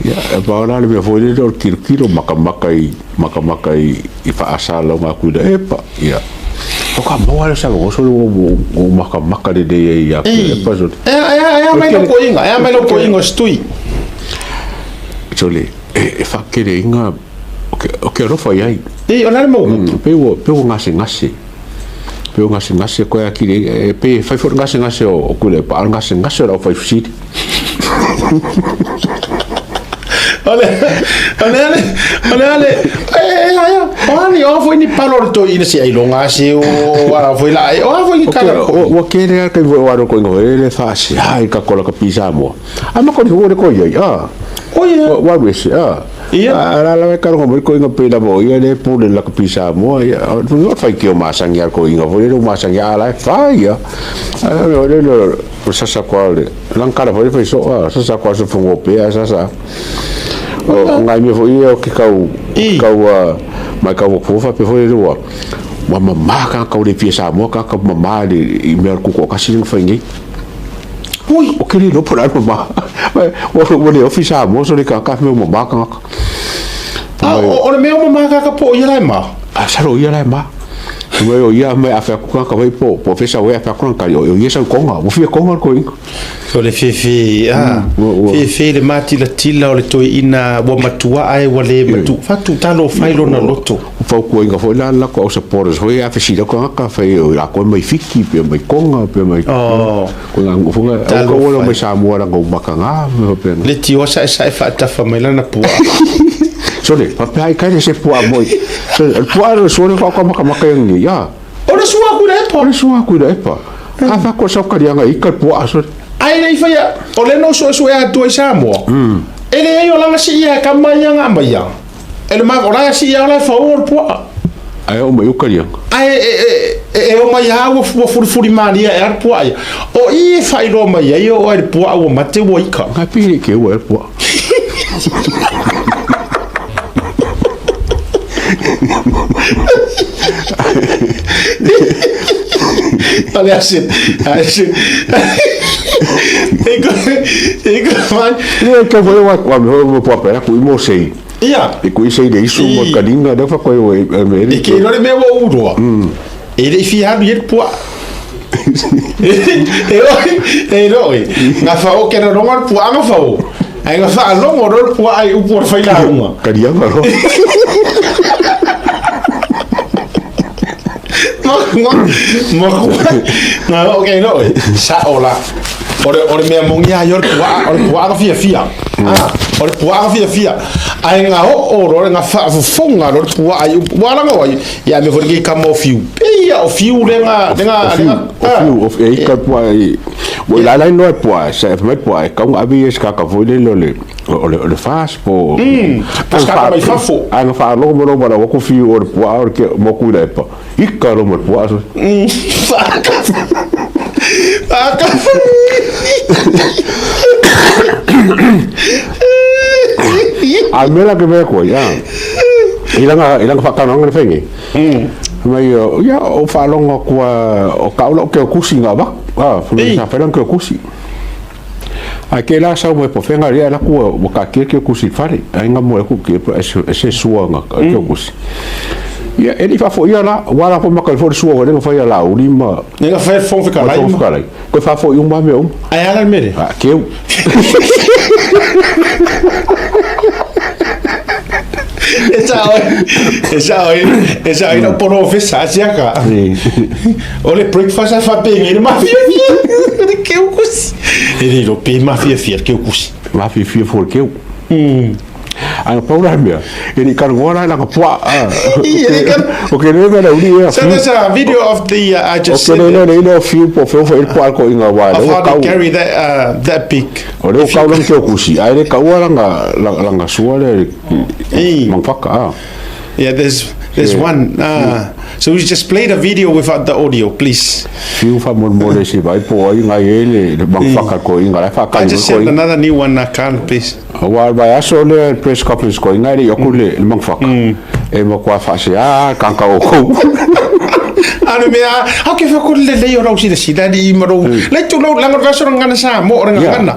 Ia, e pau la le mea foi lele o le tilotilo makamaka i makamaka i i faasalalauga a Tuilaepa. Ia, o ka maua lea o se avanoa sole ua ou makamaka lelei ai ia Tuilaepa sole. E a mai lau toeaina, e a mai lau toeaina o se tui. Sole, e faateleina, ou te alofa i ai. Ei, o le a le mau upu? Pei ua gasegase. Pei ua gasegase koe atili e pei e fai foi le gasegase o Tuilaepa, a o le gasegase o le aufai fesili. O le, o le ale, o le ale, e, e, e, o ani, o foi ni palo le toi ina si ai longa se o a foi la, o a foi ni kala ko. Ua kele a kai o aro ko ingo ele fa si ai ka kola ka pisa mo. A ma ko ni ho le ko iai a. O ia. Wa wese a. Ia. A la la ka rongo mai ko ingo pe la mo ia le pule la ka pisa mo ia. O fai ki o masangi a ko ingo foi le masangi a la fa ia. A le le O sasa koa le lang kala foi fai so a sasa koa so fongo pe a sasa. O ngai me foi o ke kau kau a mai kau ko fa pe foi le wa. Wa mama ka kau le pia sa mo ka ka mama le i mea ku ko kasi le fai nei. Ui, o ke le lopo la mama. O le ofisa mo so le ka ka me mama ka. A o le mea o mama ka ka po ia lai ma. A salo ia lai ma. Mai o ia mai afe aku ka wai po po fesa we afe aku ka o ia sau konga o fia konga ko inga. So le fefe a fefe le matila tila o le toi ina ua matua ai ua le matu fatu talo fai lona loto. Fau ko inga foi la la ko au supporters foi afe sila ko ka fai o la ko mai fiki pe mai konga pe mai. Oh. Ko nga ngo funga au ko wala mai Samoa la ngo makanga me pe. Le tio sa sa e faatafa mai lana pua. Sole, pa pe ai kai se pua moi. Sole, pua ro sole ko ko maka maka yang ya. O le sua ku le epa. O le sua ku le epa. A fa ko sa kalianga i ka pua sole. Ai le fai o le no so so e atua i Samoa. E le ai o langa si ia ka mai ia nga mai ia. E le ma o la si ia o la fa o le pua. Ai o mai o kalianga. Ai e e e o mai a ua ua furi furi malia e ar pua ia. O i e fai lo mai ai o ai pua ua mate ua ika. Nga pili ke ua e pua. Olha assim, assim. E ko Ia ka foi wa kwa me mo pua pera ku mo sei. Ia. E ku sei de isu mo kalinga da fa ko e me. E ke lore me wa uroa. E le fi halu ye pua. E oi, e roi. Nga fa o ke ronga pua nga fa o. Ai nga fa longo ro pua ai upu o fai la unga. Kalianga ro. Ma ma ma ma o ke roi. Sa ola. O le mea moni lava ia o le puaa, o le puaa na fiafia. Ah, o le puaa na fiafia. Ae ga oo loa le faafofoga loa le puaa i upu. Ua laga ai, ia mea foi lenei kama o Fiu. Pei ia o Fiu le ga, le ga, le ga. O Fiu, o Fiu, e ika puaa i, ua i lailai noa e puaa, sa e mai puaa e kau ga ave ia se kaka foi lele o le, o le, o le fas po. Po se kaka mai fafo. Ae ga faalogo mai loa ma lau Fiu o le puaa o le ke, moku i la epa. Ika lo ma le puaa sole. A mea la ke mea koe, ia. I langa, i langa whakanoanga le whainge. Mai, ia, o whaalonga kua, o kaula o ke o kusi ngā wak. Ah, whamai sa whailang ke o kusi. Ai ke la sau mai po whenga rea la kua, wa ka kia ke o kusi whare. Ai ngā mua ku ke, e se sua ngā ke o kusi. Ia, e li whafo ia la, wala ko maka i fo le sua, wa lenga whai a la uri ma, Lenga whai fong whakalai. Fong whakalai. Koe whafo i uma mea uma. Ai ala mere. A, keu. E sa oi, e sa oi, e sa oi no pono fesa asiaka. O le breakfast a whapenge le mafiafia. Le keu kusi. E le lo pe mafiafia le keu kusi. Mafiafia fo le keu. Ai pau la mea. E ni karangoa la langa pua. O ke le mea uri e. So there's a video of the I just O ke le le le o fiu po feo fo pua ko inga wa. Of how they carry that that big. O le kau lang ke kusi. Ai le kau langa langa sua le mangfaka. Ah. Yeah, there's one. So we just play the video without the audio, please. Fiu fa mo mo le si vai po ai ngai e le mangfaka ko inga la fa I just sent another new one, Carl, please. Ua vai aso le press conference ko inga le yoku le mangfaka. E mo kwa fa se a kanka o kou. A o le mea, a ke whakore le lei o rau sila sila li i marou. Lei tu lau langa vaso ngana sa mo o ngana.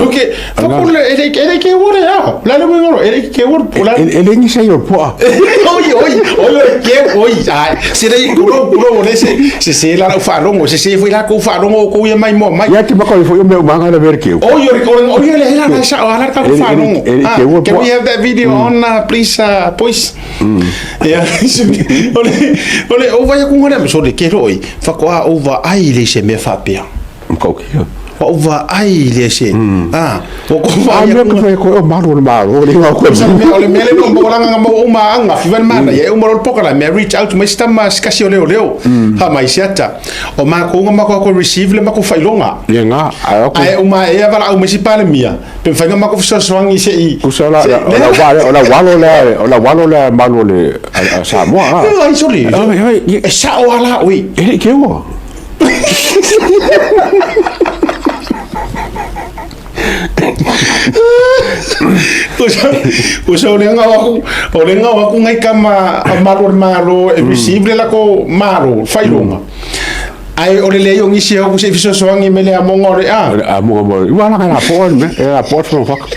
O ke whakore e le e le ke ore a. La le ngoro e le ke ore la. E le ni sei o poa. Oi oi oi oi ke oi ai. Se le kuro kuro le se se se la u whalongo se se foi la ko whalongo ko ia mai mo mai. Ia te mako foi o me umanga la ver ke. Oi oi oi oi le la sa o ala ka whalongo. Can we have that video on please boys? Ia, o le, o le, o vai aku ngare, so le ke roi, whakoa o va ai le se mea whapea. Kau kia. Wa o va ai le se. Ah, o ko va ai. Mea ka ko o maru le maru, le ngau ko. Sa mea o le mea le no mo langa mo o ma anga, fiva le mana, ia o mo poka la mea reach out mai stama skasi o leo leo. Ha mai siata. O ma ko nga ma ko receive le ma ko failonga. Ia nga, ai o. Ai o ma e avala au mesi pale mia. Pe mafai ona matou fesoasoani se i. Tusa la, o la walo, o la walo le, o la walo le malu o le a Samoa. A. Ai soli. E sao ala oi. E le ke ua. Usa o le ngau aku, o le ngau aku ngai kama malu o le malo e receive le lako malo, failonga. Ai o le leai o nisi e hoku se i fesoasoani me le amoga o le a. O le amoga mo. Ua la ka po me, e la po fo fak.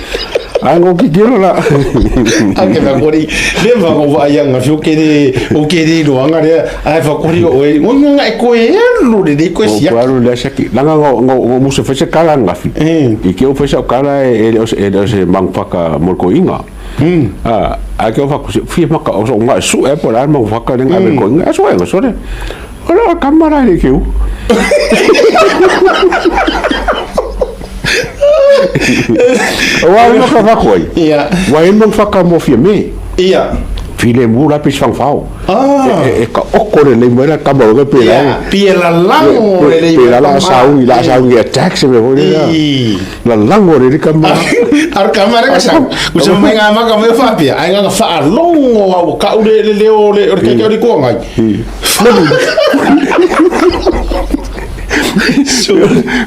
Ai ngo ki kilo la. A ke va kori, le va ngo va yang fi o ke le o ke le lo anga le ai va kori o e ngo nga e ko e lu le le ko sia. Ko alu le sia ki. Langa ngo ngo ngo musu fe se kala nga fi. I ke o fe se kala e e o se e o se mang faka mo ko inga. Ah, ai ke o fa ku fi maka o so nga su e po la mang faka le nga be ko inga so e ngo so le. Ora kamara le keu. Wa no ka fakoi. Ia. Wa e mo whaka mo fia me. Ia. File mu la pis fangfao. Ah. E, e ka oko le le mo la kama o pe la. Pie la lango le le. Pe la la sau la sau i attack se me ho le. La lango le kama. Ar kama re ka sa. Ku se mai ngā maka me whapia. Ai ngā whaalongo au ka ure le leo le o le keke o le kuangai.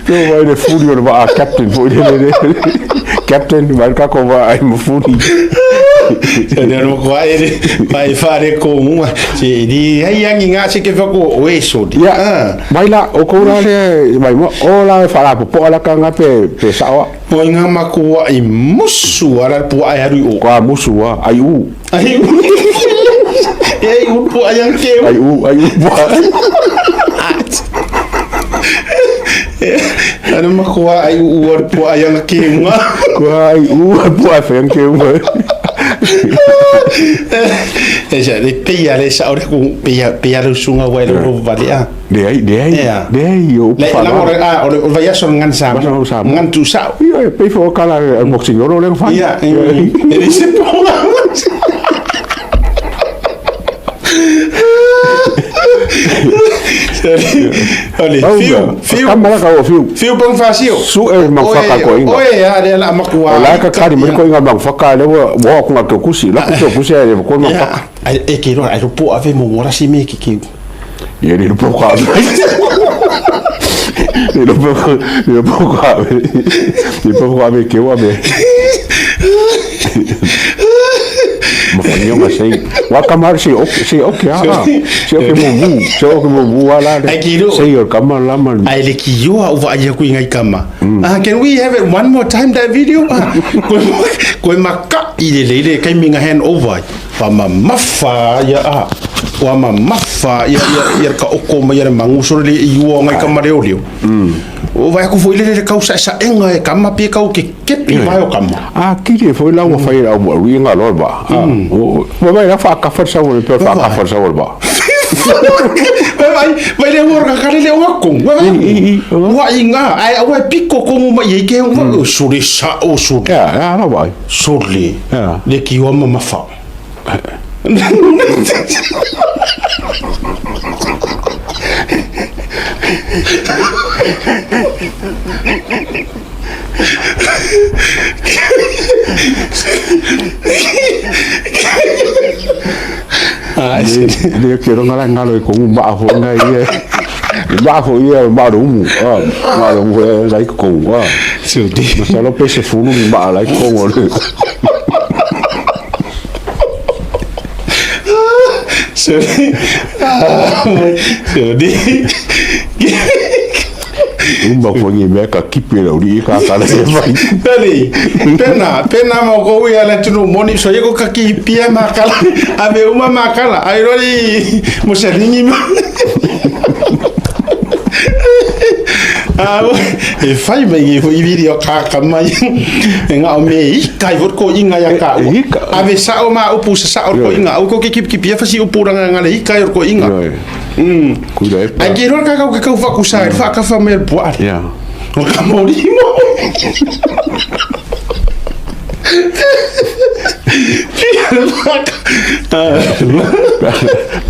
Peo mai le fuli o le vaa captain foi le le captain mai ka ko vaa ai mo fuli. Se ne ro ko ai le mai fare ko mua se di ai angi ngā se ke fako o e so di. Ia mai la o ko la le mai mo o la e fara po ala ka ngā pe pe saoa. Mo ngā makua i musu ara po ai haru o. Ko a musu a ai u. Ai u. Ai u po ai ang keu. Ai u ai u po. Ano makuha ai u ar po ai ang keu nga. Ko ai u po ai ang keu nga. E sa le pia le sa ore ku pia pia le sunga wa le ro vale a. Le ai le ai le ai o Le la ore a ore o vai so ngan sa. Ngan tu sa. Ia e pei fo kala e mo signoro le fa. Ia. E se po. Ole, fiu, fiu. Kamara ka o fiu. Fiu pang fasio. Su e mang whaka ko inga. Oe, a le la makua. O la ka kari mai ko inga mang whaka le wa wa ko ngā kusi. La ko kusi e ko mang whaka. Ai e ke ro ai ro po ave mo wora si me ki ki. Ia le po ka. Le po le po ka. Le po ka me ke wa me. Ma sei. Wa kamar sei ok sei ok a. Sei ok mo mu. Sei ok mo mu ala. Ai ki ro. Sei o kama lama. Ai le ki yo a uva ai ku ingai kama. Ah, can we have it one more time that video? Ah, koe maka i le leile kai minga hand over. Wa ma mafa ia a. Wa ma mafa ia ia ia ka oko mai ia mangu so le i ua ngai kama leo leo. O vai aku foi le le kau sa sa enga e kama pie kau ke kepi vai o kama. A kiri foi la ua fai au mo ri nga lo ba. O vai la fa ka fa sa o le pe fa ka fa sa o ba. Vai vai vai le ua ka le o kong. Vai vai. Ua inga ai ua piko kongu mai e ke ua so le sa o so. Ya ya la vai. So le. Le ki o mama fa. Le ke ronga la ngalo i kongu maa fo ngai ia. Maa fo ia maa rumu. Maa rumu e lai kongu. Masalo pe se funu ni maa lai kongu le. Sorry. Sorry. Uma ko ni mea ka kipi le uri ka kala se fai. Peli, pena, pena mo ko ui ala tunu moni so ye ko ka ki pia ma kala. Ave uma ma kala. Ai rori mo se ringi ma. Ah, e fai mai i i viri o kaka mai. E ngā o me i kai vot ko inga ia ka. E, ika. Ave sa o ma upu sa sa o ko inga. Au ko ke kip kip ia fasi upu ranga ngale i kai o ko inga. Kuira e Ai ke roa kakau ke kau whakusa e whakawha me puare. Yeah. O ka mori mo.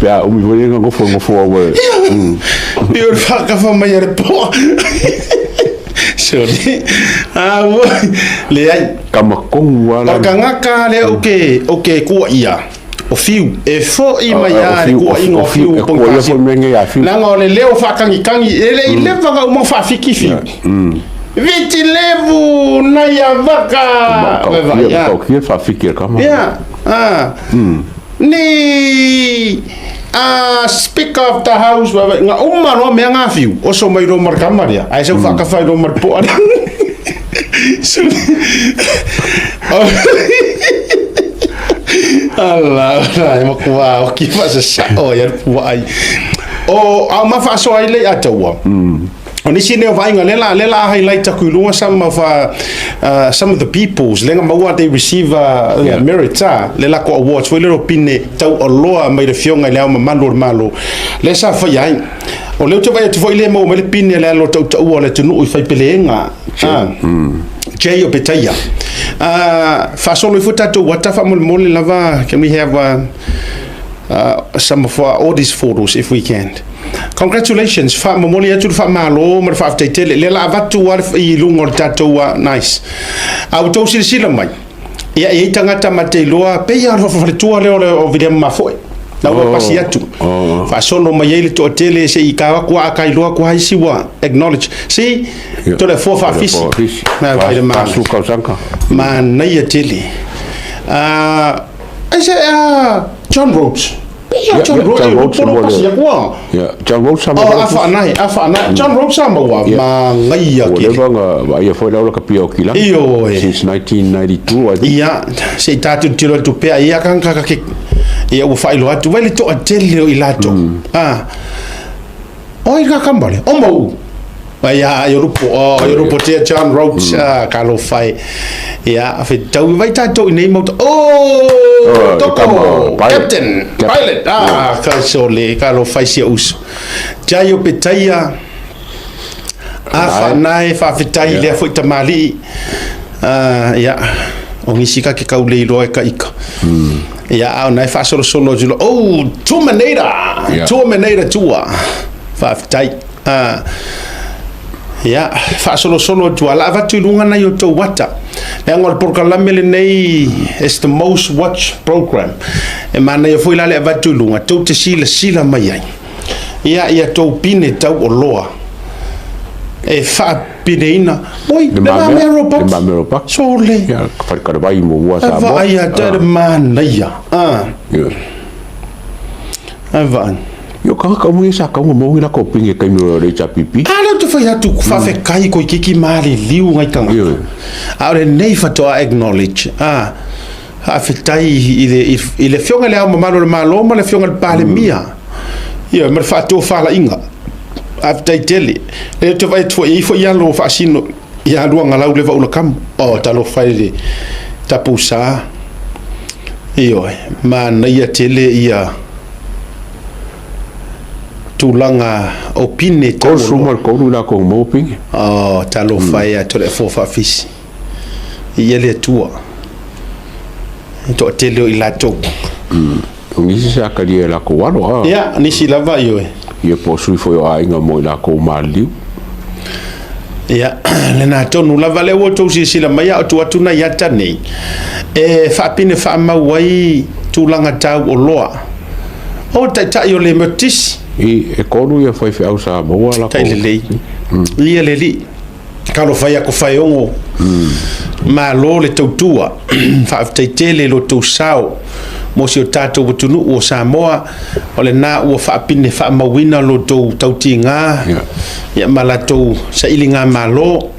Pea umi foi nga ngofo ngofo au e. Pio whakawha mai e poa. Sorry. Ah, le ai. Ka makongu ala. O ka ngaka le o ke o ke kua ia. O fiu e fo'i mai a le kuaʻiga o fiu E kua ia foi mea ia fiu. Leaga o le leo faakagikangi e le i leva ga uma faafikifi. Viti levu nai a vaka. Ia, kia faafiki e kama. Ia, ah. Ni a Speaker of the House, nga uma loa mea nga fiu, oso mai loa ma le kama lea, ae sau faakafa ai loa ma le poa lea. Ala, ala, e makuā o ki whaasasao ai a le puaai. O, a ma faasoa ai le ia taua. O nisi nei o vaaiga, lea la, lea la highlight aku i luga some of, some of the peoples, lea na maua they receive yeah. merit, ah, lea la ko awards foi lea o pine taualoa mai le Afioga i Le Ao Mamalu o le Malo, lea sa faia ai. O lea ou te vaai atu foi lea e maua mai le pine le alo tautaua o le atunuu i faipeleega. Ah. Jay o Petaia. Faasolo ifo tatou ata faamolemole lava, can we have some of our, all these photos if we can. Congratulations, faamomoli atu le faamalo ma le faafetai tele. Lea la avatu lava i luga o le tatou nice. A ua outou silasila mai, ia e i ai tagata ma te iloa, pei lava o le faletua lea o le o Viliama Mafoe. La ua pasi atu. Faasolo mai ai le toatele se i ka aku a ka iloa aku ai si ua acknowledge. See, Toleafoa faafisi. Na vai le mana. Fasu kausaga. Manaia tele. Ai se John Rhodes. Ia, John Rhodes, John Rhodes polo pasi aku a. Ia, John Rhodes sa ma. Oh, afa anai, afa anai. John Rhodes sa maua ma ngaia ke. Ua leva nga vaia foi lau la kapia o Kilani. Ioe. Since 1992, I think. Ia, se i tātou tiro atu pea, ia ka ka ke ia ua whailo atu, vai le toa tele o i latou. Ah. Oi ka kambale, o mau. Ai a ai rupo, o ai rupo te John Rhodes mm. ka lo whai. Ia, fe tau vai tātou i nei mau. Oh, toko, captain, pilot. Ah, ka sole, ka lo whai sia uso. Jaio petaia, a whanae, whawhetai, lea foi tamalii. Ah, ia, o ngisi ka ke kau lei loa e ka ika. Ia, a o nae whaasolosolo atu loa, oh, Terminator, Yeah. Terminator tua. Whawhetai. Ah, ia, whaasolosolo atu a la avatu i lunga nei o tau wata. Leaga o le polokalame lenei is the most watched program. E manaia foi la le avatu i lunga, tou te silasila mai ai. Ia, ia tou pine tau o loa. E faapineina. Oi, le mamea robot. Le mamea robot. Sole. Ia, ka wharekare mo mua sa mo. Ai a te le manaia. Ah. Ia. Ai vaai. Io ka ka mo sa ka mo ngi la ko pinge kai mo le HPP. A le te whai atu whawhe kai ko kiki maari liu ngai tangata. Ioe. A ore nei whatoa acknowledge. Ah. Faafetai i le, i le Afioga i Le Ao Mamalu o le Malo ma le Afioga i le Palemia, ia, ma le faatofalaiga. Faafetai tele. Lea ou te vaai atu foi, e i ai foi alo o faasino ia Luagalau le Vaulakamu. Oh, talofa e le tapusa. Ioe, manaia tele ia tulaga o pine taualoa. 33 lakou maua pine. Oh, talofa e Toleafoa Faafisi. Ia le Atua. E toatele o i latou. O nisi sa kalia e lakou alo, a. Ia, nisi lava, ioe. Ia po o sui foi o aiga mo i lakou maliliu. Ia, lena tonu lava lea ua outou silasila mai a o tuu atu nai ata nei, e faapine faamau ai tulaga tau oloa. O taitai o le Metotisi. I, e kolu ia faifeau sa maua lakou. Tai lelei. Ia le alii. Talofa ia ko Whaeongo. Malo le tautua. Faafetai tele lo tou sao. mo si o tatou atunuu o Samoa. O lena ua faapine faamauina lo outou tautiga ia ma latou sailigamalo.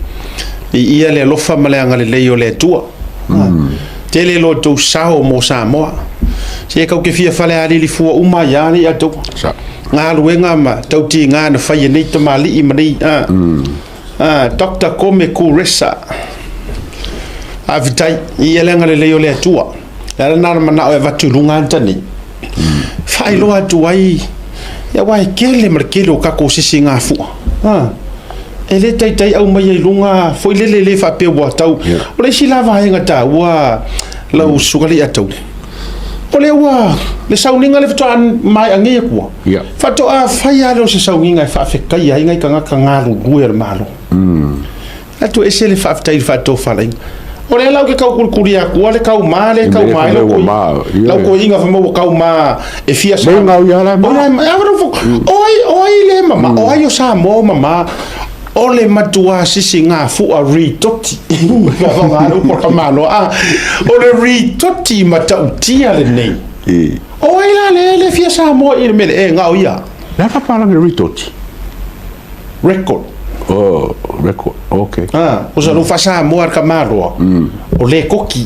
Viia le alofa ma le agalelei o le Atua. Tele lo outou sao mo Samoa. Se kau te fia falealili fua uma ia nei atou. Galuega ma tautiga na fai e nei tamalii ma nei Dr. Kome Kuresa. Faafetai, viia le agalelei o le Atua. Le ala lena na manao e avatu i luga ata nei. Faailoa atu ai, ia aua e tele ma le tele o tatou sisigafua. E le taitai aumaia i luga foi lele le faapea ua tau. O le isi la vaega taua lau susuga Leiatauli, o lea ua le sauniga le faatoa maea nei atua, faatoa fai lava lea o se sauniga e faafetaia ai nai tagata galulue o le Malo. Atu ese le faafetai i le faatofalaiga. O lea la ou te tau kulikuli atua le tauma le tauma ai lau toeaina fai mai ua tauma e fia sa. Lei ngau ia la ma. O ai o ai le mama o ai o Samoa o mama o le matua sisi ngā fua ritoti. Ka whanga le upo ka mano a o le ritoti matautia lenei. O ai la le le fia Samoa i le mele e ngau ia. Le a faapalagi le ritoti? Record. Oh, record. Okay. Ah, o sa lo faasamoa le tamaloa, o le koki,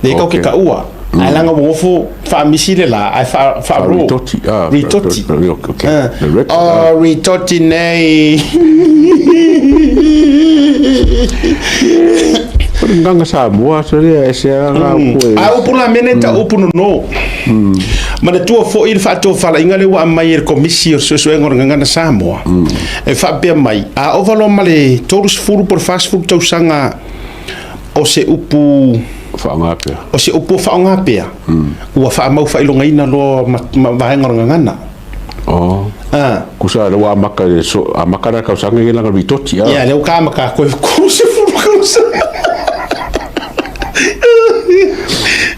le kau ke kaua. Ae laga ua nofo faamisi le la, ae faa faa ro. Ritoti. Ah, Ritoti. Okay. Ah, The record. oh, ritoti nei. O le gaga Samoa so lea e se aga koe. A upu la mea nei tau upu nono. Manatua foi le faatofalaiga lea ua aumai e le Komisi o le Suesuega o le Gagana Samoa, e faapea mai, a ova loa ma le 30 po o le 40 tausaga o se upu Faaaoga pea. o se upu o faaaoga pea, ua faamau faailogaina loa ma, ma vaega o le gagana. Oh. Ah. Kusa le ua amaka le so amaka la tausaga ia langa ritoti ah. Ia, lea ua ka amaka koe 30 tausaga.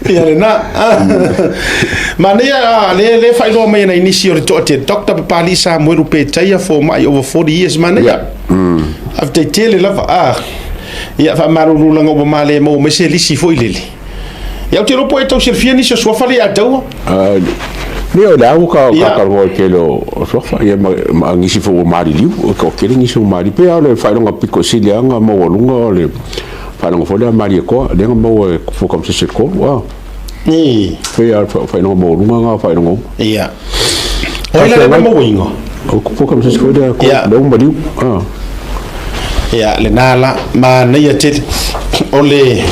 Ia lena. Manaia le le faailoa mai ana i nisi o le toatele. Dr. Papalii Samuelu Petaia, fomai over 40 years. Manaia. Ia. Faafetai tele lava. Ah. Ia faamalulu laga ua ma le maua mai se lisi foi lele. Ia ou te iloa po o e tau silafia nisi o suafa lea ia te au. Le o le au ka ka ka roa tele o suafa ia ma ma nisi foi ua maliliu o ka tele nisi ua maliliu pei lava o le faailoga pito sili lava ona maualuga o le faailoga foi lea a Malietoa lea na maua e Fuka ma se isi e tolu a pei lava o le faailoga maualuga lena o faailoga uma. Ia. O ai la lea na mauaina? O Fuka ma se isi foi lea lea ua maliu a. Ia, lena la, manaia tele. O le,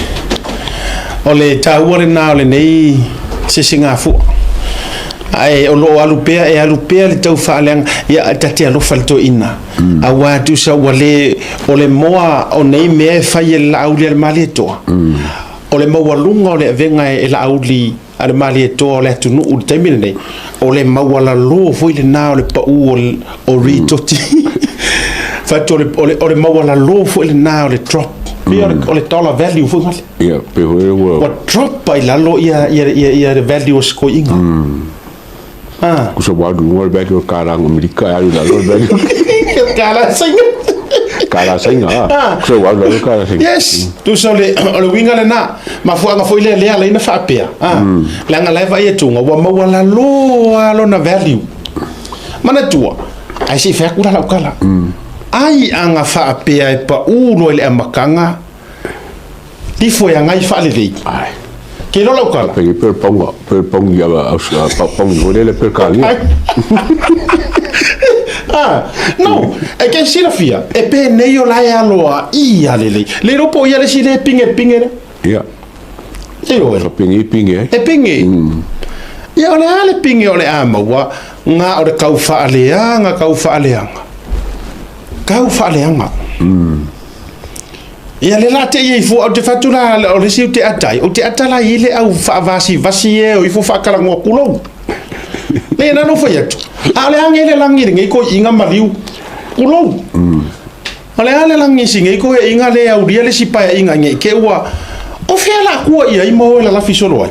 o le taua lena o lenei sisigafua. Ae o lo o alu pea, e alu pea le tau faaleaga. Ia, ta te alofa i le toeaina. Aua tusa ua le, o le moa o nei mea e fai e le Laauli a le Malietoa, o le maualuga o le avega e Laauli a le Malietoa o le atunuu i le taimi lenei, o le maualalō foi lena o le pau o ritoti. Fai atu o le, o le, o le maualalō foi lena o le drop. Pei o le, o le dollar value foi ngale. Ia, pei foi ua... Ua drop ai lalo ia, ia, ia, ia le value o se koiiga. Ah. Kusa ua alu i luga le value o le kālā Amerika, e alu i lalo le value. Kālā Saina. Kālā Saina, ah. Kusa ua alu i lalo le kālā Saina. Yes, tusa o le, o le uiga lena. Mafuaaga foi lea lea ala ai na faapea. Ah. Leaga la e vaai atuga, ua maualalo lava lona value. Manatua, ae se i fai atu la lau tala. Ai aga faapea e pau loa i le amataga, lifo e agai faalelei. Ai. Ke iloa lau tala. Pei pe paunga, pe paungi a paungi foi lele pe kalia. Ah, no, e ke silafia, e penei o la e aloa ia lelei. Le iloa po o ia le isi le pinge pinge lea. Ia. E oe. Ka pinge pinge ai. E pinge. Ia o le a le pinge o le a maua, nga o le kau faaleaga, kau faaleaga. Kau faaleaga. Ia le la te i fua, ou te fatu la, o le isi ou te ata ai, ou te ata la i le au faavasivasi e o ifo faakalagoa kulou. Le na no fai atu. A o le a ngei le lagi lenei ko iiga maliu kulou. O le a le lagi si ngei ko iiga le aulia le si paeaiga ngei ke ua o fea la kua ia i mo e lalafi solo ai.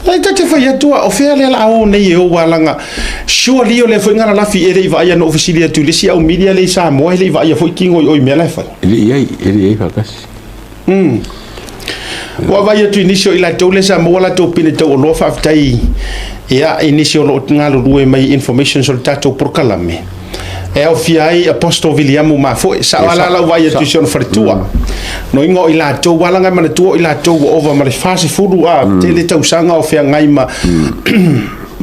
E ta te fai atu a o fea lea la o nei e o ua laga surely o lea foi nga lalafi e le i vaaia na ou fesili atu i le isi au media lea i Samoa e le i vaaia foi kingo i o i mea la e fai. E le i ai, e le i ai faatasi. Ua vaai atu i nisi o i latou lea sa maua latou pine taualoa, faafetai ia i nisi o lo o galulue mai i informations o le tatou polokalame e aofia ai Apostle Viliamu Mafoe. Sao lava la lau vaai atu i si ona faletua. Noiga o i latou lava leaga e manatua o i latou ua ova ma le 40 a tele tausaga o feagai ma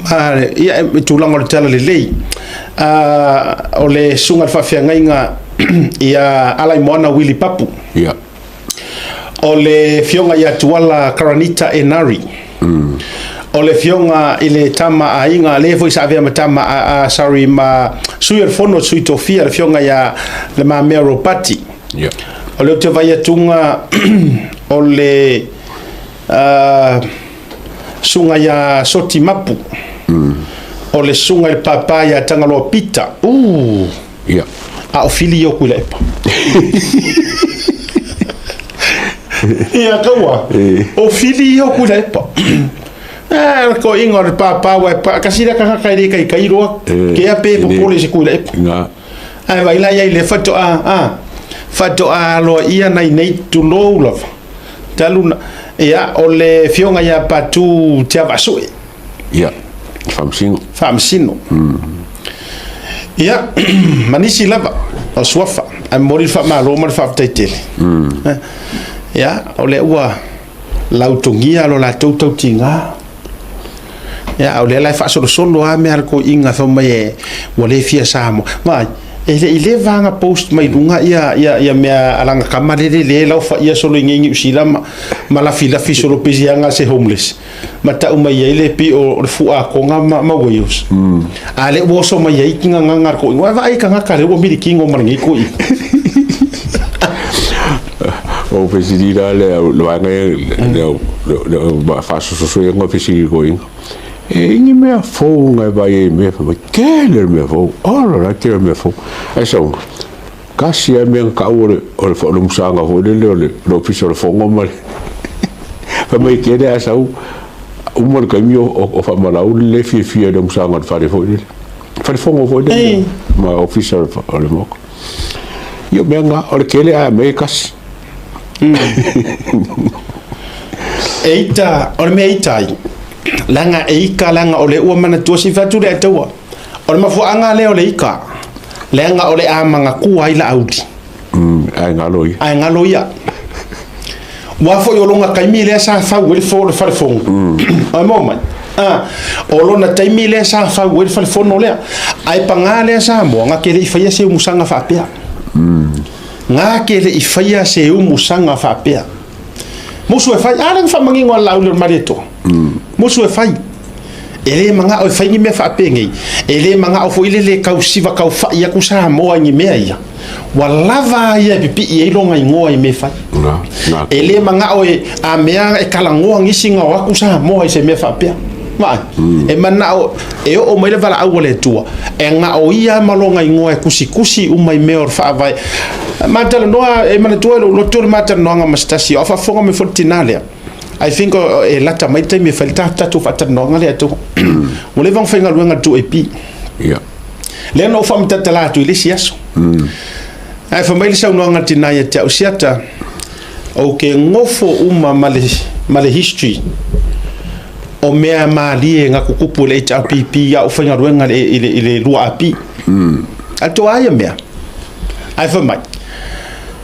ma ia i tulaga o le talalelei. O le susuga i le faafeagaiga ia Alaimoana Willie Papu. Ia. O le Afioga ia Tuala Karanita Enari. O le Afioga i le Tama a Aiga, lea foi sa avea ma tama a, a sorry, ma sui o le Fono, sui tofia, le Afioga ia Le Mamea Ropati. Ia. O le ou te vai atuga o le susuga ia Soti Mapu. O le susuga i le Papa ia Tagaloa Pita. Ia. A o Fili ia o Tuilaepa. Ia kaua. O Fili ia o Tuilaepa. Ah, o ko ingoa o le pāpā ua e pa, kasi lea kangaka e le kaikai loa. Ke a pe popole i se Tuilaepa. Nga. Ae vai la ia i le faatoa, a, faatoa aloa ia nai nei tulou lava. Talu na, ia, o le afioga ia Patu Tiavaasue. Ia, faamasino. Faamasino. Ia, ma nisi lava o suafa, ae momoli le faamalo ma le faafetai tele. Ia, o lea ua lautogia lo latou tautiga. Ia, o lea la e faasolosolo lava mea a le toeaina fai mai e, ua le fia Samoa. Vaai, e le i leva lava na post mai luga ia, ia, ia mea a lana tama lele le laofaia solo i nei Niu Sila ma, ma lafilafi solo pei se aga se homeless. Ma tau mai ai le pio o le fuakoga ma Wales. A lea ua oso mai ai ki nganganga a le koʻi. Ua vaai kangaka lea ua milikino ma lenei koʻi. O fesili la le au le vaega ia le au le au faasososo ia nga fesili koʻi. E ingi mea fou nga e vai ai mea fai mai tele le mea fou. Ola la tele le mea fou. Ai sau kasi a mea nga kau o le o le o le musaga foi lele o le le ofisa o le fono ma le fai mai tele a sau uma le taimi o o faamalau le fiafia i le musaga o le fale foi lele. Fale fono foi lele ma ofisa o le Maota. Ia o mea nga o le tele a aumai e kasi. E ita, o le mea e ita ai, leaga e ika leaga o lea ua manatua si fatu le ataua. O le mafuaaga lea o le ika, leaga o le a manatua ai Laauli. Ae galo ia. Ae galo ia. Ua foi o lona taimi lea sa fau ai le fo le falefono. Ai mo mai. Ah, o lona taimi lea sa fau ai le falefono lea. Ae paga lea Samoa, nga ke le i faia se umusaga faapea. Nga ke le i faia se umusaga faapea. Musu e fai, a lea na faamanino a le Laauli o le Malietoa. Musu e fai. E le manao e fai ni mea faapenei. E le manao foi le le tausiva taufai atu Samoa i ni mea ia. Ua lava a ia e pipii ai lona igoa i mea e fai. E le manao e a mea e talanoa nisi na o atu Samoa i se mea faapea. Vaai, e manao e oo mai le valaau a le Atua, e na o ia ma lona igoa e tusitusi uma i mea o le faavae. Ma talanoa, e manatua i lou loto le ma talanoaga ma se tasi, a o faafofoga mai foi le tina lea. I think e lata mai le taimi e fai le tatou faatalanoaga lea atu. Ua leva ona faigaluega le 2AP. Ia. Lea na ou faamatala atu i le isi aso. Ae fai mai le saunoaga a le tina ia te au, Siata, ou te nofo uma ma le, ma le history o mea malie na tutupu i le HRPP a o faigaluega i le, i le 2AP. Ae toa ia mea. Ae fai mai,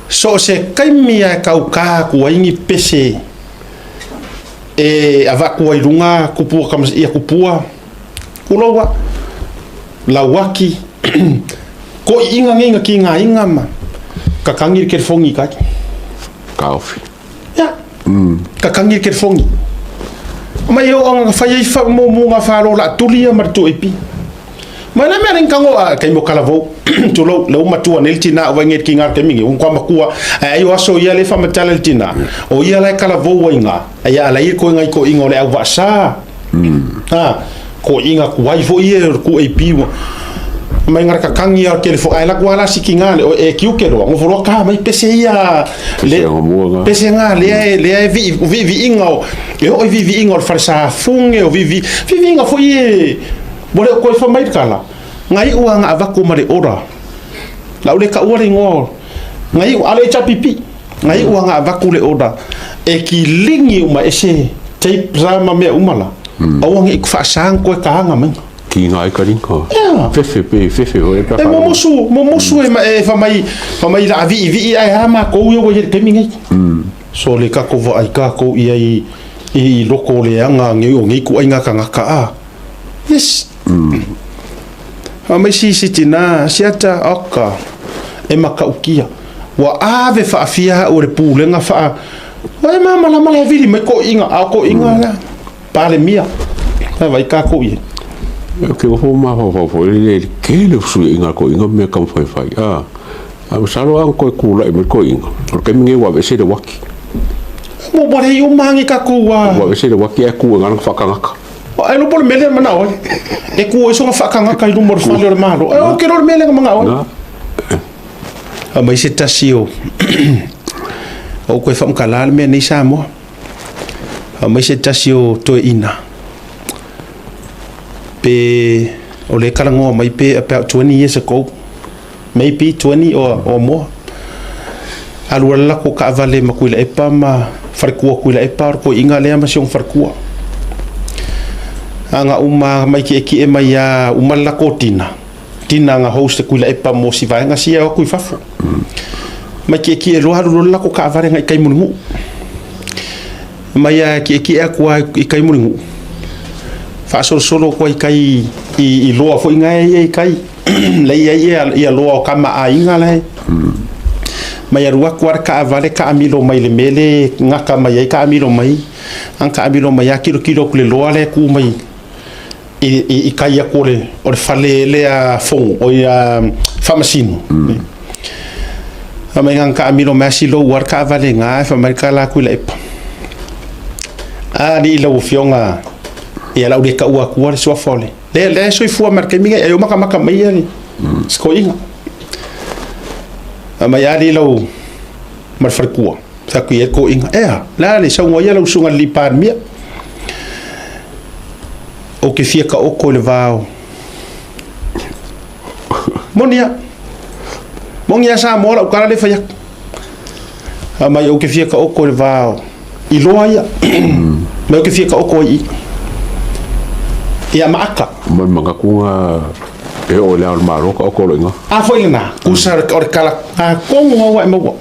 So o se taimi lava e tauta atu ai ni pese e avatu ai i luga tupua tama ia tupua, tulou a, lauaki, toiina nei na tigaina ma tatagi le telefoni i tai. Taofi. Ia. Tatagi le telefoni. Mai e oo ina fai ai fa mo nga falo la tuli ia ma le 2AP. Mai le mea ring kango a kei mo kalavou tulou le uma tua nei le tina o vai ngai ki ngā taimi ngi kwa makua ai o aso ia le whamatala le tina o ia lai kalavou ai ngā ai ala i ko ngai ko inga o le au vaasa ha ko inga ku ai fo ia ku e piwa mai ngara kakangi a ke le fo ai la ku ala siki ngā le o e kiu ke roa ngo fo ka mai pese ia le pese ngā le le e vi vi vi inga o e o vi vi inga o le wharesa funge o vi vi vi vi inga fo ie Ua le o koe fa mai le kala. Ngai ua nga avaku ma le ora. Lau le ka ua le ingoa o. Ngai ua ale HRPP. Na iu aga avatu le order e kiligi uma ese tape sa ma mea uma la. Aua ne i faasa ona toe taga mai. Kiga ai ka lika. Ea. Fefe pe fefe foi pe E momosu, momosu e, e fai mai la viivii ae a matou ia ua i ai i le taimi nei. So le tatou vaai tatou i ai i loko o le aga o nei ituaiga tagata a. Yes. Fai mai si si tina, siata, oka, e matautia. Ua ave faafia au e le pulega faa, e malamalama la e vili mai toeaiina, a o toeaiina la, Palemia, la vaai tatou i ai. Ou te nofo mafaufau foi i le tele o fesuiaiga a toeaiina ma mea taumafai a. Ae masalo a na toe tulai mai toeaiina, o le taimi lenei ua aveese le uati. Ua leai uma lava ni tatou a. Ua aveese le uati ae tu i lana faatagata. Ai loa po o le mea lea e manao ai. E tu ai soona faatagata i luma o le fale o le Malo. Ai ou te iloa o le mea lea na manao ai. Aumai se tasi o ou toe faamatala le mea nei Samoa. Aumai se tasi o toeaina pe o lea e talanoa mai pe about 20 years ago, maybe 20 or more. Alu ai le latou taavale ma Tuilaepa ma faletua Tuilaepa, o le toeaina lea ma si ona faletua. A na uma mai tietie mai lava, uma le latou dinner, dinner na host e Tuilaepa mo si vaega sia e o atu i fafo. Mai tietie loa alu loa le latou taavale agai i tai Mulinuu. Mai lava e tietie atu lava i tai Mulinuu, faasolosolo atu ai i tai i loa foi na e i ai i tai. Lea e i ai ia loa o tama a aiga la e. Mai alu atu lava le taavale taamilo mai le mea lea e gata mai ai taamilo mai, ana taamilo mai lava tilotilo atu i le loa lea e tu mai i tai atu o le fale lea fono, oi faamasino. Fai mai ana taamilo mai lava silou lava le taavale i ina, fai mai le tala atu i Laepa, A alii lau Afioga, ia o le a ou le taua atua le suafa o le Lea, lea e soifua mai le taimi nei, ai o matamata mai ia le sikoiga. A mai ali lau ma le faletua, fai atu i ai le toeaina, ea, le a le saunoa ia lau susuga i le alii Palemia. Ou te fia taoto i le va o Moni lava. Moni lava Samoa lau tala lea e fai atu. Fai mai ou te fia taoto i le va o Iloa ia. Mai ou te fia taoto ai i ia Maaka. Ma le manatu na e oo i le Ao o le Malo taoto loa i ina. A foi lena, kusa o le kala tonu lava ua e maua.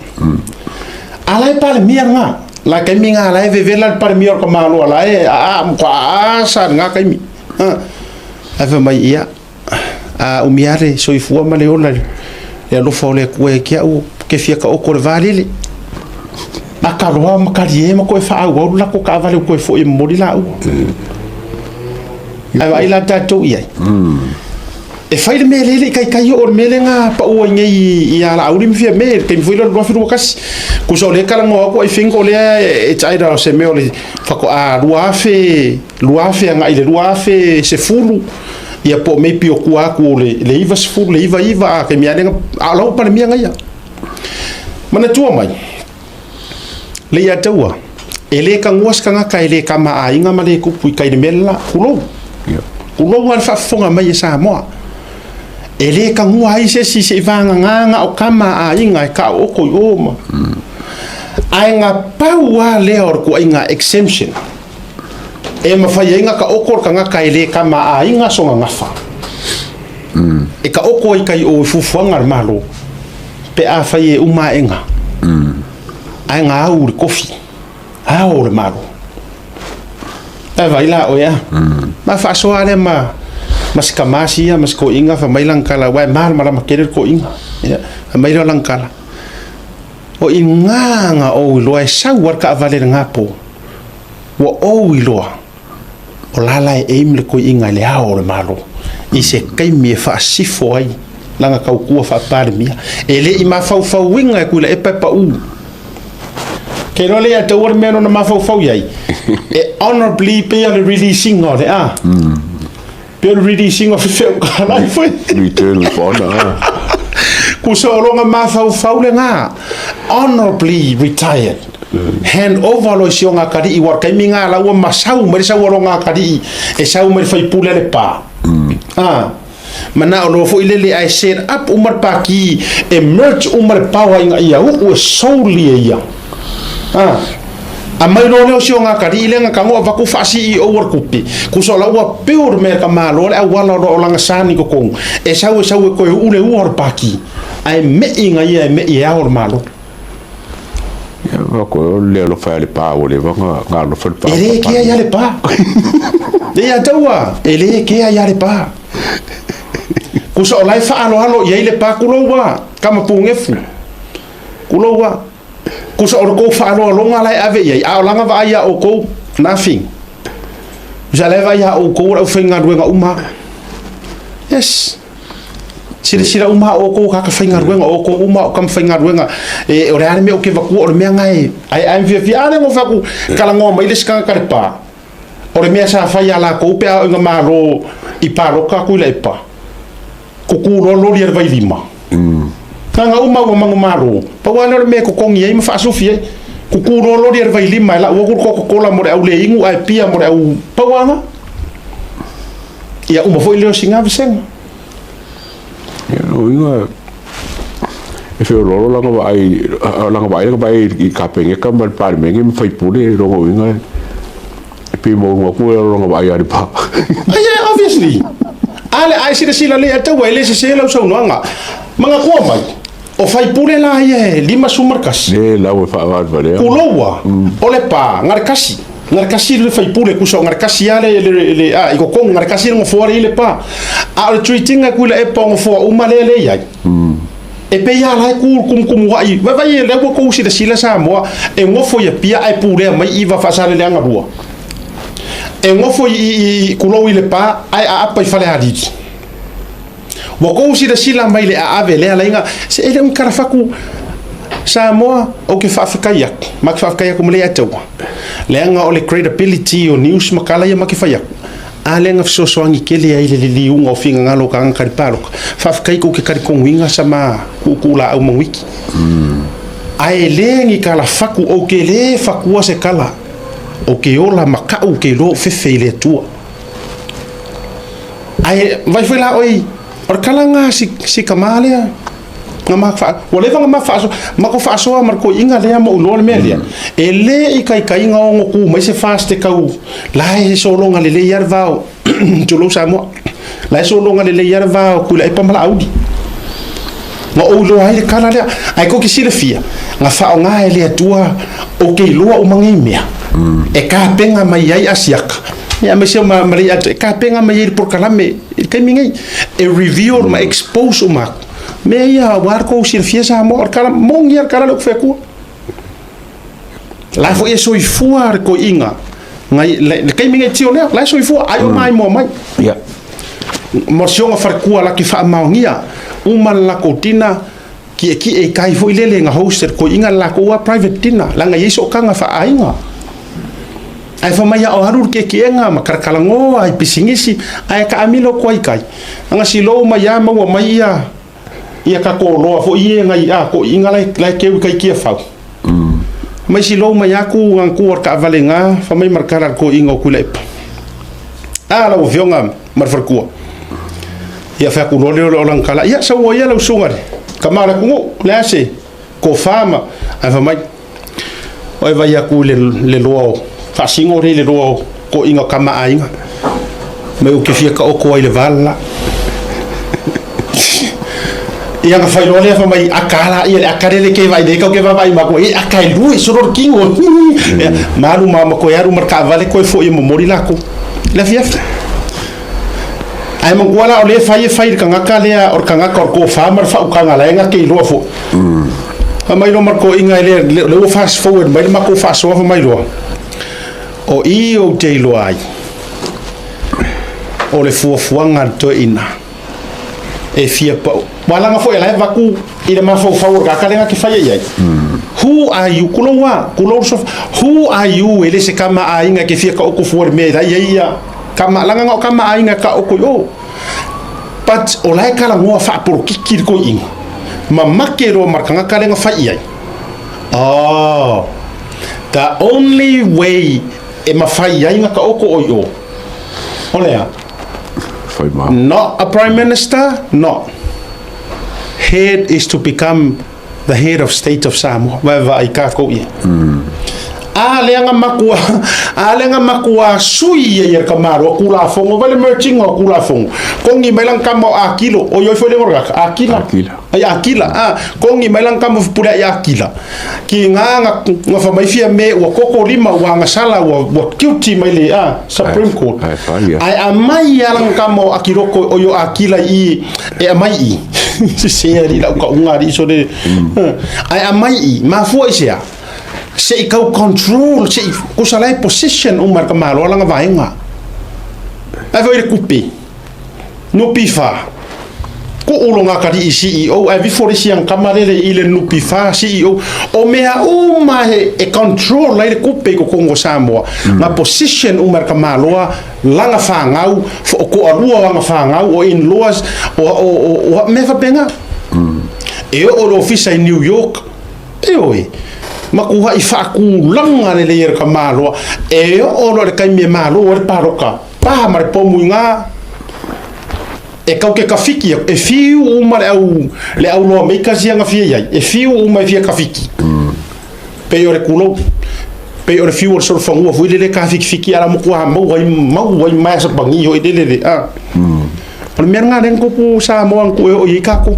A la e Palemia lena. La taimi lena la e vevela le Palemia o le tamaloa la e aa matua asa lena taimi. Ae fai mai ia, a umi lava le soifua ma le ola i le alofa o le Atua ia te au, ou te fia taoto i le valele. Aka loa ma talie ma toe faaauau le latou taavale ua toe foi e momoli laua. Ae vaai la tatou i ai. E fai le mea lea e le i taitai oo le mea lea na pau ai nei ia Laauli ma Fiame i le taimi foi lea o le 2021. Tusa o lea e talanoa atu I think o lea it's either o se mea o le faatoa 2000 2000 agai i le 2010 ia po o maybe o tua atu o le 90 le 99 a taimi lava lea a o la ua Palemia ia. Manatua mai, Leiataua, e le tagua se tagata e le tama aiga ma le tupu i tai i le mea le la, tulou. Tulou lava le faafofoga mai e Samoa. E le tagua ai se isi seivagana na o tama aiga e taooto i o ma. Ae na pau lava lea o le tuaiga exemption e mafai ai ona taoto le tagata e le tama aiga sona gafa. E taoto ai tai o i fuafuaga a le Malo pe afai e uma aega, ae na au i le kofi, ao o le Malo. Ae vaai la oe a. Ma faasoa lea ma ma si tama sia ma si toeaina fai mai lana tala aua e malamalama tele le toeaina. Ia, fai mai lea o lana tala, O i ina na ou iloa e sau lava le taavale i lena po, ua ou iloa o la la e aim le toeaina i le ao o le Malo i se taimi e faasifo ai lana tautua faa-Palemia. E le i mafaufauina e Tuilaepa e pau. Ke iloa lea ia te ua le mea nona mafaufau i ai, e honorably pei o le release ina o le a. Pei o le release ina o fefeu kalai foi. Return with honor. Kusa o longa mafaufau lena, honorably retired. Hand over loa i si o Gakali'i ua taimi nga la ua masau mai le sau a lo Gakali'i e sau mai le faipule a Lepa. Ah. Manao loa foi lele ae set up uma le paki e merge uma le power ina ia uu e solely e ia. A. Amai loa lea o si o gakalii lea ga tago avatu faa-CEO o le kupi, kusa o la ua build mea ka malo le auala o lo o laga sa ni totonu, e sau e sau e toe uu le ua o le paki, ae me'i ga ia e me'i e ao le Malo. Ia, o le alofa ia le pa ua leva ona alofa le pa. E le kea ia le pa. E ia taua, e le kea ia le pa. Kusa o la e faaaloalo i ai le pa kulou a, kama pugefu. Kulou a. Kusa o le kou faaaloaloga la e ave i ai, a o laga vaai ia oukou, nothing. Kusa la e vaai ia oukou o le aufaigaluega uma. Yes. Silasila uma o oukou kaka faigaluega, o oukou uma o kama faigaluega. E, o le a le mea o ke vatua, o le mea ngae, ai ai fiafia, a le ngo faku, kala ngoa mai le sikanga ka le pa. O le mea sa fai a lakou pe a o inga malo i paloka aku i la e pa. Kuku loa loli a le vailima. Nga uma ua mangu malo. Pau lava lea o le mea e totogi ai ma faasufi ai. Kuku loa loli a le vailima e lau aku le Coca-Cola mo le au le inu ae pia mo le au pau lava lena. Ia uma foi lea o sina vasega. Ia, o uiga e feoloolo lana vaai, lana vaai lana vaai i Kapeneta ma le Palemene ma faipule, lona uiga e pei maualuga atu lona vaai ia le pa. Yeah, obviously. A le ai silasila le ataua e le sese lau saunoaga. Manatua mai, o faipule la ia e 51. Le lau e faavalevalea. Kuloua, o le pa, garekasi. Garekasi le faipule, kusa o garekasi a le a, i kokong, garekasi le ngofoa le i le pa. A o le treatinga kui la e pa o ngofoa uma lea le iai. E pei lava la e ku kumukumuaʻi vaivai e lea ua kou silasila Samoa e gofo i Apia ae pulea mai i va Faasaleleaga 2. E gofo i Kulou i Lepa ae aapa i Falealili. Ua kou silasila mai le aave lea laiga se e le o ni kalafaku Samoa ou ke faafetai atu ma ke faafetai atu ma le ia te aua. Leaga o le credibility o news ma tala ia ma ke fai atu. A lea na fesoasoani tele ai le liliuga o finagalo o tagata i le palota. Faafetai tou te talitonuina sa ma tuutuu laau manuiki. Ae le ni tala fatu, ou te le fatua se tala, ou te ola ma ka'u ou te iloa ou fefe i le Atua. Ae vai foi la oe, o le tala na si, si tama lea, na ma fa, ua leva na ma faasoa, matou faasoa ma le toeaina lea ma ou iloa le mea lea, e le ikaikaina ono tu mai se fast e tau, la e sologa lelei lava le va o, tulou Samoa, la e sologa lelei lava le va o Tuilaepa ma Laauli. Na ou iloa ai le tala lea, ae tou te silafia, na faaaoga e le Atua ou te iloa uma nei mea, e tapena mai ai Asiata, ia aemaise o ma le e tapena mai ai le polokalame i le taimi nei, e reveal ma expose uma atu. Mea ia aua le tou silafia Samoa, o le tala moni lava le tala lea ou te fai atua. La foi e soifua le toeaina ngai le taimi nei tio lea, la e soifua ai o mai moa mai. Ia. Ma si ona falekua la ke faamaonia uma le latou dinner ki'eki'e i kai foi lele na host e le toeaina le latou a private dinner leaga e i ai sootaga faaaiga. Ae fai mai a o alu le ki'eki'ega ma talatalanoa i pisinisi ae taamilo atu ai i tai. Aga silou mai a maua mai ia ia tatou oloa foi ia ngai a toeaiina la e keu i kai Tiafau. Mai silou mai aku ngan ku o le taavale ga fai mai ma le tala a le toeaiina o Tuilaepa. A lau afioga ma le faletua. Ia fai atu loa lea o lana tala, ia sau ai ia lau susuga le tama o le atunuu, le a se tofa ma ae fai mai oe vai atu i le loa o faasino lea i le loa o toeaiina o tama aiga mai ou te fia taoto ai i le va le la. Ia na fai loa lea fai mai aka la ia le aka lele ke vaai nei kau ke vaavaai ma koe aka e lua i solo le kino. Ia ma alu ma koe alu ma le taavale koe foi e momoli lakou le afiafi. Ae manatua la o lea e fai e fai i le tagata lea o le tagata o le tofa ma le faautaga la e na te iloa foi. Fai mai loa ma le toeaina e le o lea ua fast forward mai le matou faasoa fai mai loa, o i ou te iloa ai o le fuafuaga a le toeaina e fia pau. Ua laga foi e la e avatu i le mafaufau o le tagata lea na te faia i ai. Who are you? Kulou a, kulou le sofa. Who are you e le se kama aiga e te fia taoto fua i le mea e la i ai ia kama, laga na o kama aiga e taoto i o. But o la e talanoa faapolokiki le toeaina. Ma make loa ma le tagata lea na fai i ai. Oh, the only way e mafai ai na taoto o i o, o le a? Fai ma. Not a prime minister, not. Head is to become the head of state of Samoa. Vaevaai kākou ia. A lea nga makua, a lea nga makua sui ia ia ka maro kulafono vai le merging o kulafono. Kongi mai lang kama o Akilo, o ioi foi le ngoraka, Akila. Akila. Ai Akila, a kongi mai lang kama pule ai Akila. Ki ngā nga nga fa mai fia me ua koko lima ua ngasala ua ua guilty mai le a Supreme Court. Ai, fai ia. Ai a mai ia lang kama o Akiroko o yo Akila i e a mai i. Se se ari lau ka unga ari so le. Ai a mai i mafua i sea. Se i kau control, se i kusa lai position o marka malo alanga vaenga. Ai foi le kupe. No pifa. Ko ulo ngā kari i CEO, ai vifo le siang kamarere i le Nupifa CEO. O mea uma he e control ai le kupe i ko Kongo Samoa. Ngā position uma ka maloa, langa whāngau, o ko alua langa whāngau, o in-laws, o mea whapenga. E o o le ofisa i New York, e oe, makuha i whaakulanga le leira ka maloa, e o o le kaimi e malo o le paroka, paha ma le pomu i ngā, e kau ke kawhiki, e whiu uma le au loa mei kasi anga fia iai, e whiu uma e fia kawhiki. Pei o le kulou, pei o le whiu o le sorofangua, fui lele ka whiki whiki ala moku a mau ai, mau ai mai sa pangi hoi lele le, a. O le mea ngā lengo kupu sa moa ku e o i kako.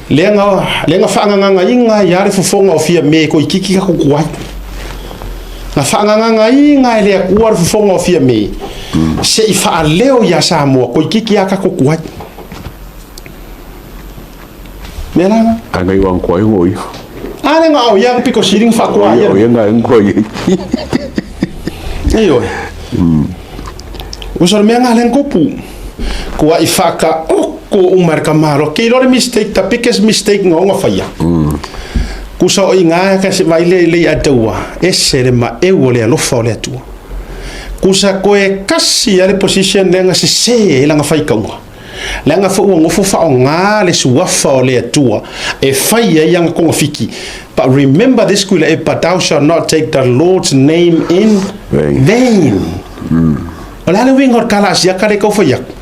Lea nga whaanganganga inga i are fofonga o fia me ko i kiki ka kuku ai. Nga whaanganganga inga e lea kua re fofonga o fia me. Se i whaaleo i a Samoa ko i kiki a ka kuku ai. Mea langa? A ngai wang kua ingo i. A le ngā o ia piko siring whakua ia. O ia ngā ingo i. Ei oi. Usa mea ngā len kopu. Kua i whaka oko umar ka maro. Kei lore mistake, the biggest mistake ngā onga whaia. Kusa o i ngā ka se vaile i lei ataua. E sere ma e o le alofa o le atua. Kusa koe kasi ale position le nga se se e langa whai kaunga. Le nga wha ua ngofo wha o ngā le suafa o le atua. E whai e ianga konga fiki. But remember this kuila e, but thou shalt not take the Lord's name in vain. O le ale winga o kala asia kare kau whai aku.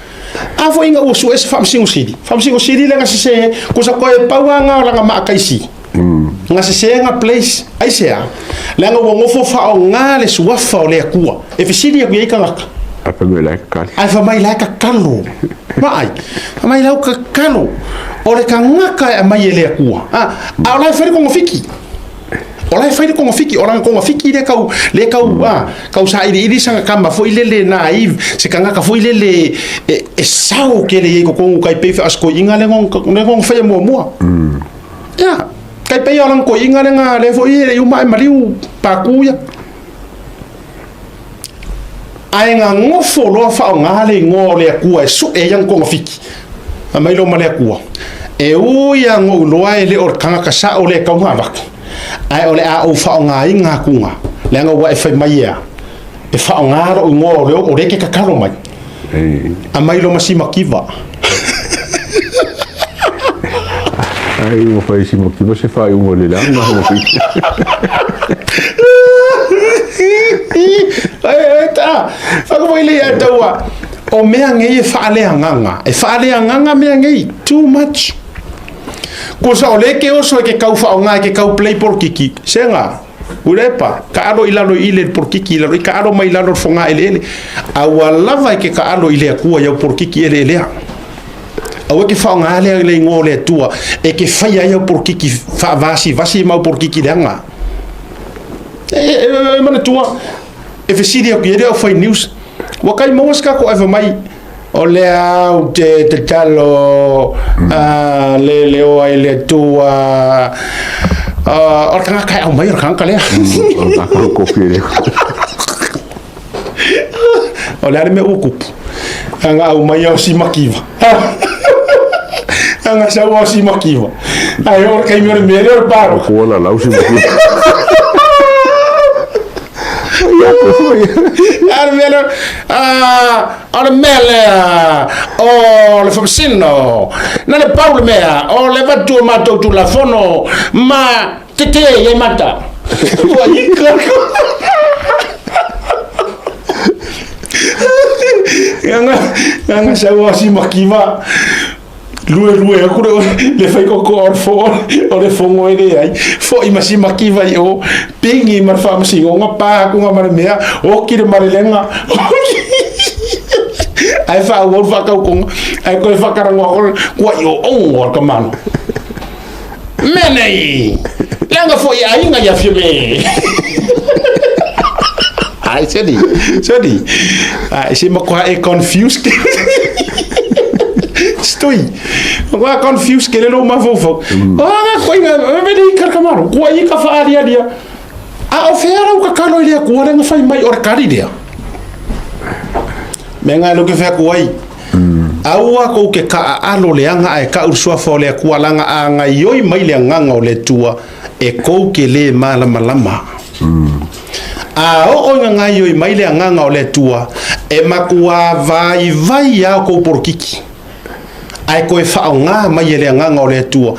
A fo inga ua su e se whamsingo siri. Whamsingo siri le nga se se, kusa koe paua ngā o langa maakaisi. Nga se se nga place, ai se a. Le nga ua ngofo wha o ngā le suafa o le akua. E whisiri aku iei kangaka. A wha mai lai kakalo. Ai wha mai lai kakalo. Ma ai. Wha mai lau kakalo. O le kangaka e mai e le akua. A o lai whaere kongo fiki. O lai whaere kongo fiki. O langa kongo fiki le kau, le kau, a, kau sa iri iri sanga kama fo i lele nā i, se kangaka fo i lele e sao ke le iei ko kongo kai pei wha asko inga le ngong, le ngong whaia mua mua. Ia, kai pei o langa ko inga le ngā le fo i le uma e mariu pākū ia. Ai ngā ngofo loa wha o ngā le ngoa o le akua e su e yang konga fiki. A mai lo ma le akua. E ui a ngou loa e le o le kangaka sa o le kau ngā wako. Ai o le a o wha o ngā i ngā kunga. Le anga ua e whai mai ea. E wha o ngā ro i ngoa o le o le ke kakalo mai. A mai lo masi makiwa. Ai ua whai si makiwa se whai ungo le langa ho fiki. Ai ta. Whaka mai le ia taua. O mea ngei e whaalea nganga. E whaalea nganga mea ngei. Too much. Ko sa o le ke oso e ke kau wha o ngā e ke kau play porkiki. Senga. Urepa. Ka aro i lalo i le porkiki i lalo. I ka aro mai lalo whonga ele ele. A ua lava i ke ka aro i le akua iau porkiki ele elea. Aua ke wha o ngā lea le ingoa o le atua. E ke whai ai au porkiki wha vasi vasi mau porkiki le anga. E mana tua. E whisiri aku i ere au whai news. Ua kai maua se kako ewa mai. O le au te te talo le le o ai le atua. O le kangaka e au mai o le kangaka lea. O le kangaka o kopi e le. O le ale mea ua kupu. Anga au mai au si makiwa. Anga sau au si makiwa. Ai o le kaimi o le mea lea o le paro. O kua la lau si makiwa. A le mea lea, o le mea lea, o le whamasino. Na le pau le mea, o le vatu o mātou tulafono, ma te te i ai mata. Ua ika. Sau si makiva lue lue aku le le fai koko o le fo o le fongo e le ai foʻi ma si makiva i o pingi ma le faamasinoga pa akuga ma le mea oki le malelega ae faaauau le faatautoga ae toe faatalagoa kuaʻi oogo a le kamalo mea nei leaga foʻi aiga ia Fiame. Ai seli seli ai se makuaʻi e confuse ke stoi ua confuse ke le lou mafaufau aga koiga veli kalkamaro kua i ka faalialia a o fea lau kakalo i le Atua le na fai mai o le kali lea mea nga lo ke fea ku ai. Aua kou ke kaaalo leaga ae kaʻu le suafa o le Atua laga a gaioi mai le agaga o le Atua e kou ke lē malamalama. A oo ina gaioi mai le agaga o le Atua e makuā vaivai a o kou polokiki ae koe faaogā mai e le agaga o le Atua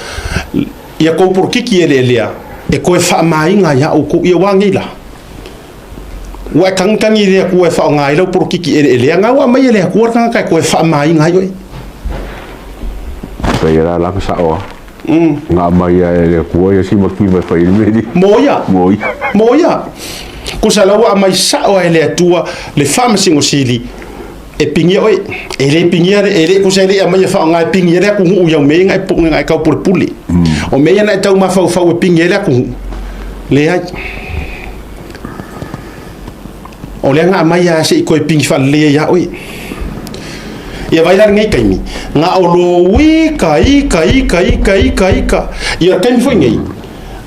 ia kou polokiki eleelea e koe faamāiga ai a oukou ia ua nei la. Ua e kagikagi i le Atua e faaaoga ai lau polokiki eleelea, na ua aumai e le Atua le tagata e toe faamaina ai oe. Pei la la sao a. Nga aumai e le Atua ia si makiva e fai le mea Mo ia. Mo ia. Mo ia. Kusa la ua aumai sao e le Atua le faamasino sili e pigia oe. E le pigia e le kusa e le aumai e faaaoga e pigia le atunuu i au mea ia na e na e taupulepule. O mea ia na e taumafaufau e pigia ai le atunuu. Leai. O lea na aumai lava se i toe pigi faalelei ai ia oe. Ia vai la lenei taimi, na o lo ika, ika, ika, ika, ika, ika. Ia o le taimi foi nei,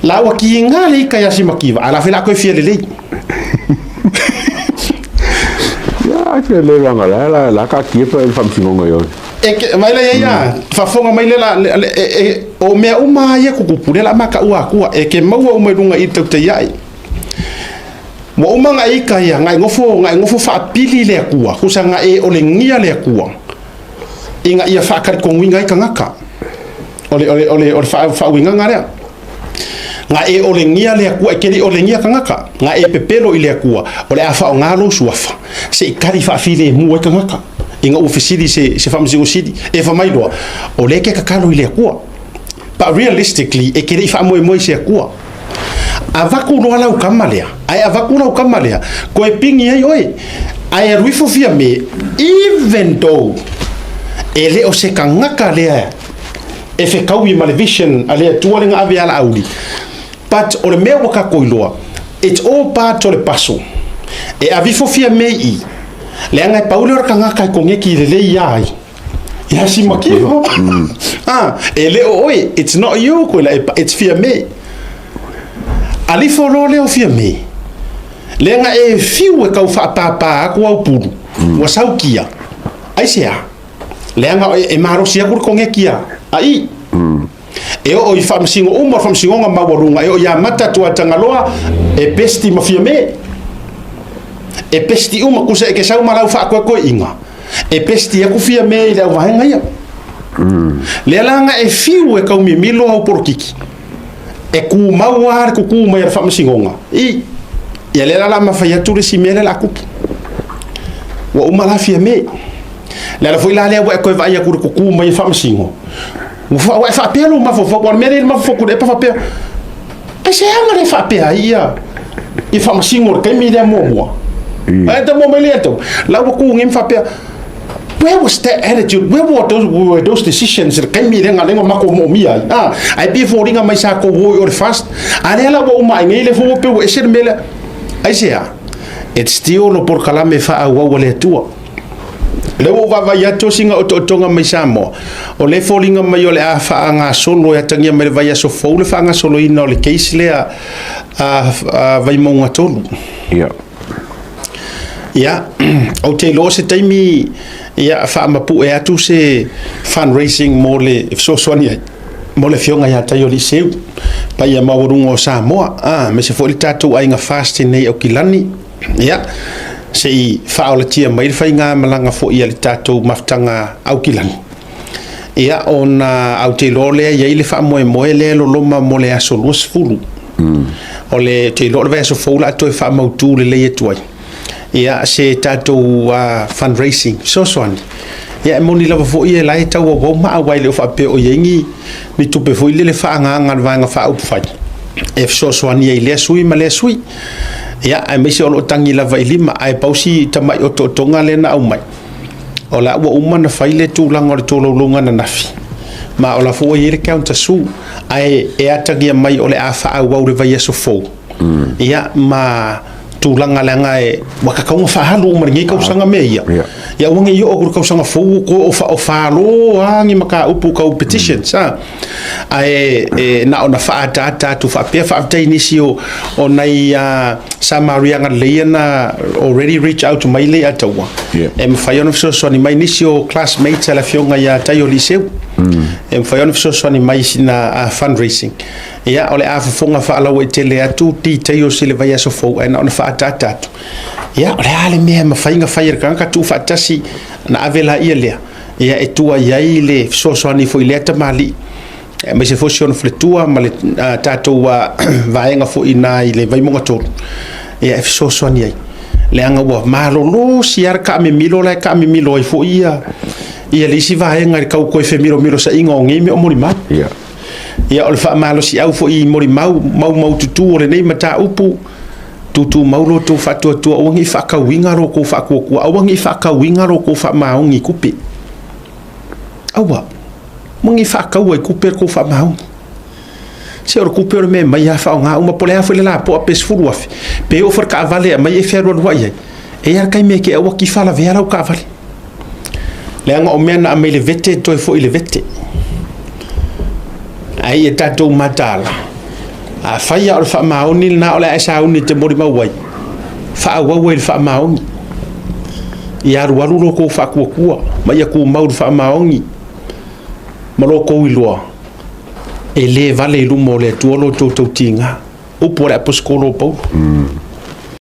la ua kiga le ika ia Simakiva, ae la fai la toe fia lelei. Ia, ai fia lelei langa la, la, la taatia pe le faamasinoga i oe. E ke, vai la ia ia, faafofoga mai le la, le, le, e, e, o mea uma ia kukupu, lea la mataua atua, e ke maua uma i luga i le tautai ae. Ua uma na e ika ia, na e nofo, na e nofo faapili le Atua, kusa na e olegia le Atua, ina ia faatalitonuina ai tagata. O le, o le, o le, o le faauigaga lea. Na e olegia le Atua, e te le i olegia tagata, na e pepelo i le Atua, o le a faaaoga lou suafa, se i tali faafilemu ai tagata. Ina ua fesili se, se Faamasino Sili, e fai mai loa, o lea e te tatalo i le Atua. But realistically, e te le i faamoemoe i se Atua. Avatu loa lau kama lea, ae avatu lau kama lea, koe pingi ai oe. Ae alu ifo Fiame, even though e le o se tagata lea e fekaui ma le vision a le Atua le na ave ala auli. But o le mea ua tatou iloa, it's all part o le puzzle. E ave ifo Fiame i i, leaga e pau lea o le tagata e koneki lelei ia ai. Ia si makiho. Ah, e le o oe, it's not you koe la epa, it's Fiame. Alifo loa lea o Fiame. Leaga e fiu e kau faapāpā aku au pulu, ua saukia. Aisea? Leaga e, e malosi aku le konekia a i. E oo i faamasino uma o le faamasinoga maualuga, e oo ia Mata Tuatagaloa, e besti ma Fiame. E besti uma, kusa e ke sau ma lau faakoekoeʻiga. E besti aku Fiame i le auvaega ia. Lea la na e fiu e kaumimilo au polokiki. E kumau lava le kukū mai a le faamasinoga. I, ia lea la la mafai atu le isi mea lea la kupu. Ua uma la Fiame. Le ala foi la lea ua e toe vaai atu i le kukū mai e faamasino. Ua e faapea lou mafaufau, aua o le mea lea i le mafaufau Tuilaepa faapea, aisea na le faapea ai ia i faamasino i le taimi lea muamua. Ae taumua mai lea tau, la ua tu nei ma faapea, where was that attitude, where were those decisions i le taimi lea na lea na matou moomia ai. Ah, ae pei e foliga mai sa tou o i o le fast, a lea la ua uma ai nei lea foi ua pei ua ese le mea lea. Aisea? It's still lo polokalame faaauau a le Atua. Lea ua ou vaavaai atu o sina otootoga mai Samoa, o lea e foliga mai o le a faagasolo e atagia mai le vaiaso fou le faagasoloina o le case lea a Vaimauga 3. Ia. Ia, ou te iloa o se taimi ia faamapue atu se fundraising mo le fesoasoani ai mo le afioga ia Taioliiseu, paia maualuga o Samoa, a, aemaise foi le tatou aiga FAST nei Aukilani. Ia, se i faaolatia mai le faigamalaga foi a le tatou mafutaga Aukilani. Ia, ona ou te iloa lea e i ai le faamoemoe lea e loloma mo le aso 20. O le, ou te iloa o le vaiaso fou o le a toe faamautu lelei atu ai. Ia, se tatou fundraising fesoasoani. Ia e moni lava foi e la e tau auau maa aua e le o faapea o i ai ni, ni tupe foi lele faaagaaga a le Vaega Faaupufai e fesoasoani ai i lea sui ma lea sui. Ia, aemaise o lo o tagi lava i lima, ae pau si tamai otootoga lea na aumai, o la ua uma ona fai le tulaga o le tolaulauga ananafi, ma o la foi ua i ai le counter sue, ae e atagia mai o le a faaauau i le vaiaso fou, ia ma tulaga leaga e ua tatau ona faaalu uma i lenei tausaga mea ia. Ia aua ne i oo atu i le tausaga fou ua toe o lava ni mataupu tau petitions a. Ae e, na ona faaataata atu faapea faafetai i nisi o, o nai Samaria agalelei na already reach out mai le Ataua. E mafai ona fesoasoani mai nisi o classmates a le afioga ia Taio Liseu. E mafai ona fesoasoani mai i sina fundraising. Ia, o le a fofoga faalauaitele atu details i le vaiaso fou, ae na ona faaataata atu. Ia, o le a le mea e mafai ona fai e le tagata tuufaatasi ona ave laia lea, ia e tua i ai le fesoasoani foi i lea tamalii, aemaise foi si ona faletua ma le tatou vaega foi i ina i le Vaimauga 3, ia e fesoasoani ai. Leaga ua malolosi lava le taamimilo la e taamimilo ai foi ia le isi vaega i le tau toe femilomilosaiga o nei mea o molimau. Ia, o le faamalosiau foi i molimau maumaututu o lenei mataupu, tutumau lo outou faatuatua, aua ne i faatauina lo outou faatuatua, aua ne i faatauina lo outou faamaoni i tupe. Aua, aua ne i faataua i tupe lo outou faamaoni. Se o le tupe o le mea e aumai lava faaaoga uma, po o le a foi le lapoa pe $10,000, pe oo foi i le taavale e aumai e fealualuai ai, e i ai lava le taimi e te i ua tifa lavea lau taavale. Leaga o mea na aumai le vete e toe foi i le vete. Ae ia tatou mataala, afai lava o le faamaoni lena o le a e sauni e te molimau ai, faaauau ai i le faamaoni. Ia alualu lo outou faatuatua ma ia tumau i le faamaoni ma lo outou iloa, e le vale i luma o le Atua lo outou tautiga. Upu a le Aposetolo o Paulo.